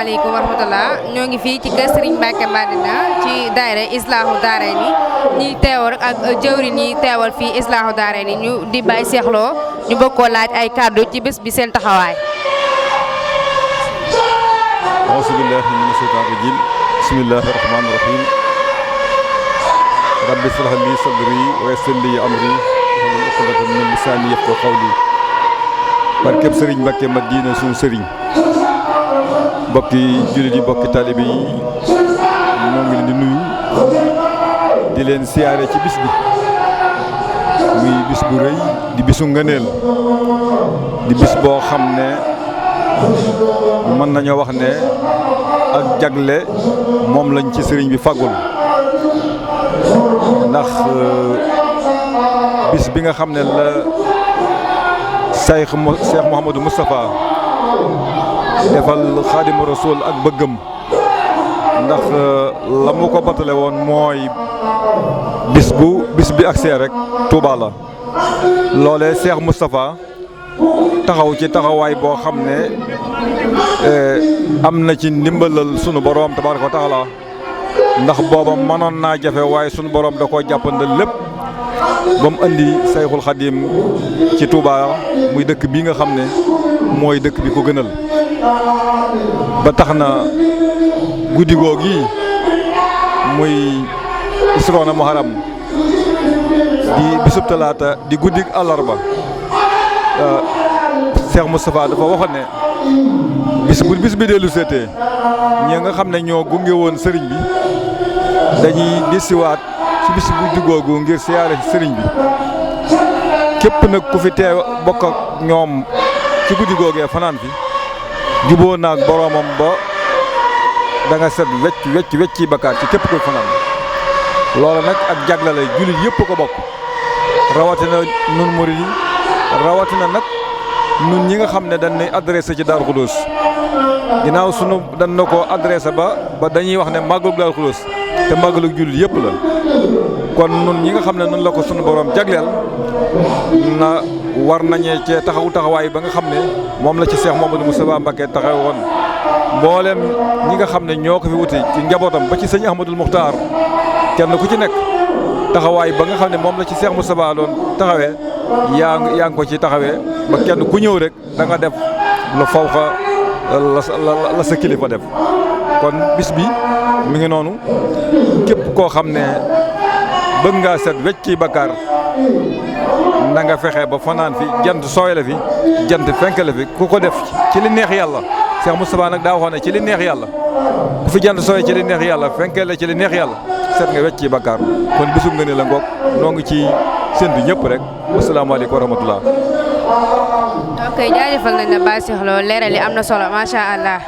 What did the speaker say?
asalaamaaleykum wa rahmatulah ñoo ngi fii ci kër Serigne Mbacke Madina ci daayira Islaahu Daarayni ñi teewal rek ak jëwriñ yi teewal fii Islaahu Daarayni ñu di bàyyi seexloo ñu bëgg koo laaj ay kàddu ci bés bi seen taxawaay. auzu billaahi mina shaytaani rajiim bismillaahi rahmaani rahiim rabbi ishrah li sadri wa yassir li amri wahlul uqdatan min lisaani yafqahu qawli barkeb Serigne Mbacke Madina suñu Serigne mbokki jullit yi mbokki taalibe yi ñoo ngi leen di nuyu di leen siyaare ci bis bi muy bis bu rëy di bisu ngëneel di bis boo xam ne mën nañoo wax ne ak jagle moom lañ ci sëriñ bi fàggul ndax bis bi nga xam ne la Cheikh Mouhamadou Moustapha defal Xaadimu Rasuul ak bëggam ndax la mu ko batale woon mooy bis bi agsee rek Touba la loolee Cheikh Moustapha taxaw ci taxawaay boo xam ne am na ci ndimbalal sunu boroom tabaaraka wa taala ndax booba mënoon naa jafe waaye sunu boroom da koo jàppandal lépp ba mu andi Sayxul Xadim ci Touba muy dëkk bii nga xam ne mooy dëkk bi ko gënal ba tax na guddi googu yi muy Isroona Muharram di bisub talaata di guddik àllarba Cheikh Moustapha dafa waxoon ne bis bi dellu seetee ñi nga xam ne ñoo gunge woon sëriñ bi dañuy desiwaat ci bis guddi googu ngir siyaare sëriñ bi képp nag ku fi teew bokk ak ñoom ci guddi googee fanaan fi juboo naag boroomam ba da nga set wecc bakkaar ci képp koy fanaan loolu nag ak jaglale jullit yëpp ko bokk rawatina nun murid yi rawatina nag nun ñi nga xam ne dañ ne adressé ci Daaru Xudoos ginnaaw sunu dañ na ko adressé ba dañuy wax ne màggalu Daaru Xudoos te màggalu jullit yëpp la kon nun ñi nga xam ne nun la ko sunu borom jagleel na war nañee cee taxawaay ba nga xam ne moom la ci Cheikh Mouhamadou Moustapha Mbacké taxaw woon mboolem ñi nga xam ne ñoo ko fi wuti ci njabootam ba ci sëñ Ahmadul Muxtaar kenn ku ci nekk taxawaay ba nga xam ne moom la ci Cheikh Moustapha doon taxawee yaa ngi ko ci taxawee ba kenn ku ñëw rek da nga def lu fawxa la sa kilifa def kon bis bi mi ngi noonu képp koo xam ne bëgg ngaa set wecc ci bakkaar na nga fexe ba fanaan fi jant sooy la fi jant fenk la fi ku ko def ci li neex yàlla Cheikh Moustapha nag daa waxoon ne ci li neex yàlla ku fi jant sooy ci li neex yàlla fenkee la ci li neex yàlla set nga wecc ci bakkaar kon bisu nga ne la ngoog noo ngi ci séntu ñëpp rek asalaamaaleykum wa rahmatullah. ok jaajëfal nañ la Baye Cheikh Lo leeral yi am na solo macha allah.